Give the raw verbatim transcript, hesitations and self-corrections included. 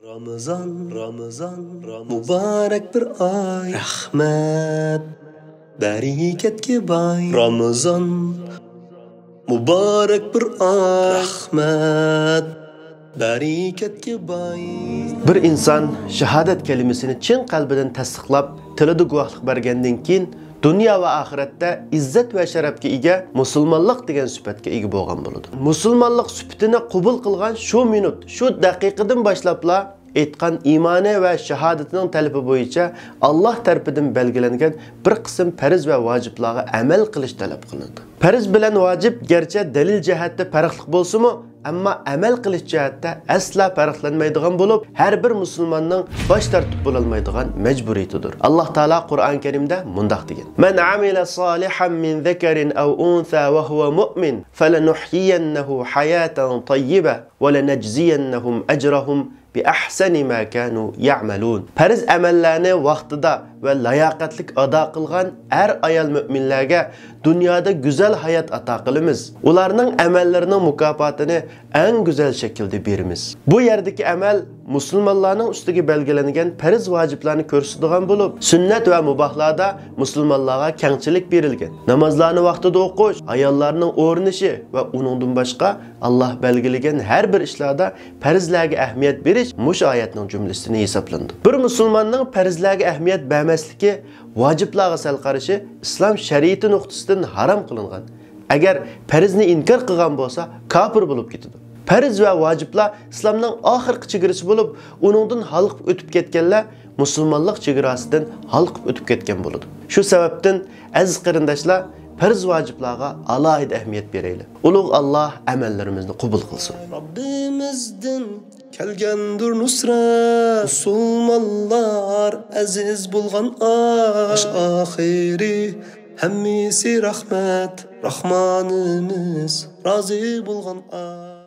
رامىزان، رامىزان، رامىزان، مۇبارەك بىر ئاي. رەھمەت، بەرىكەتكە باي. رامىزان، مۇبارەك بىر ئاي. رەھمەت، بەرىكەتكە باي. بىر ئىنسان شاھادەت كەلىمىسىنى چىن قەلبىدىن تەستىقلاپ، تىلىدا گۇۋاھلىق بەرگەندىن كېيىن، دۇنيا ۋە ئاخىرەتتە ئىززەت ۋە شەرەپكە ئىگە مۇسۇلمانلىق دېگەن سۈپەتكە ئىگە بولغان بولىدۇ. مۇسۇلمانلىق سۈپىتىنى قوبۇل قىلغان شۇ مىنۇت، شۇ دەقىقىدىن باشلاپلا ئېيتقان ئىمانى ۋە شاھادىتىنىڭ تەلىپى بويىچە ئاللاھ تەرىپىدىن بەلگىلەنگەن بىر قىسىم پەرز ۋە ۋاجىپلارغا ئەمەل قىلىش تەلەپ قىلىنىدۇ. پەرز بىلەن ۋاجىپ گەرچە دەلىل جەھەتتە پەرقلىق بولسىمۇ، ئەمما ئەمەل قىلىش جەھەتتە ئەسلا پەرقلەنمەيدىغان بولۇپ، ھەر بىر مۇسۇلماننىڭ باش تارتىپ بولالمايدىغان مەجبۇرىيىتىدۇر. ئاللاھ تائالا قۇرئان كەرىمدە مۇنداق دېگەن: من عمل صالحا من ذكر أو أنثى وهو مؤمن فلنحيينه حياة طيبة ولنجزينهم أجرهم بأحسن ما كانوا يعملون. پەرز ئەمەللەرنى ۋاقتىدا ۋە لاياقەتلىك ئادا قىلغان ئەر-ئايال مۆمىنلەرگە دۇنيادا گۈزەل ھايات ئاتا قىلىمىز. ئۇلارنىڭ ئەمەللىرىنىڭ مۇكاپاتىنى ئەڭ گۈزەل شەكىلدە بېرىمىز. بۇ يەردىكى ئەمەل مۇسۇلمانلارنىڭ ئۈستىگە بەلگىلەنگەن پەرز ۋاجىپلارنى كۆرسىتىدىغان بولۇپ، سۈننەت ۋە مۇباھلاردا مۇسۇلمانلارغا كەڭچىلىك بېرىلگەن. نامازلارنى ۋاقتىدا ئوقۇش، ئاياللارنىڭ ئورنىشى ۋە ئۇنىڭدىن باشقا ئاللاھ بەلگىلىگەن ھەر بىر ئىشلاردا پەرزلەرگە ئەھمىيەت بېرىش مۇشۇ ئايەتنىڭ جۈملىسىدىن ھېسابلىنىدۇ. بىر مۇسۇلماننىڭ پەرزلەرگە ئەھمىيەت بەرمەسلىكى، ۋاجىپلارغا سەل قارىشى ئىسلام شەرىئىتى نۇقتىسىدىن ھارام قىلىنغان. ئەگەر پەرزنى ئىنكار قىلغان بولسا، كاپىر بولۇپ كېتىدۇ. پەرز ۋە ۋاجىپلار ئىسلامنىڭ ئاخىرقى چېگرىسى بولۇپ، ئۇنىڭدىن ھالقىپ ئۆتۈپ كەتكەنلەر مۇسۇلمانلىق چېگراسىدىن ھالقىپ ئۆتۈپ كەتكەن بولىدۇ. شۇ سەۋەبتىن، ئەزىز قېرىنداشلار، پەرز ۋاجىپلارغا ئالاھىدە ئەھمىيەت بېرەيلى. ئۇلۇغ ئاللاھ ئەمەللىرىمىزنى قوبۇل قىلسۇن. رەببىمىزدىن كەلگەندۇر نۇسرەت، مۇسۇلمانلار ئەزىز بولغان ئاي. باش ئاخىرى ھەممىسى رەھمەت، راھمانىمىز رازى بولغان ئاي.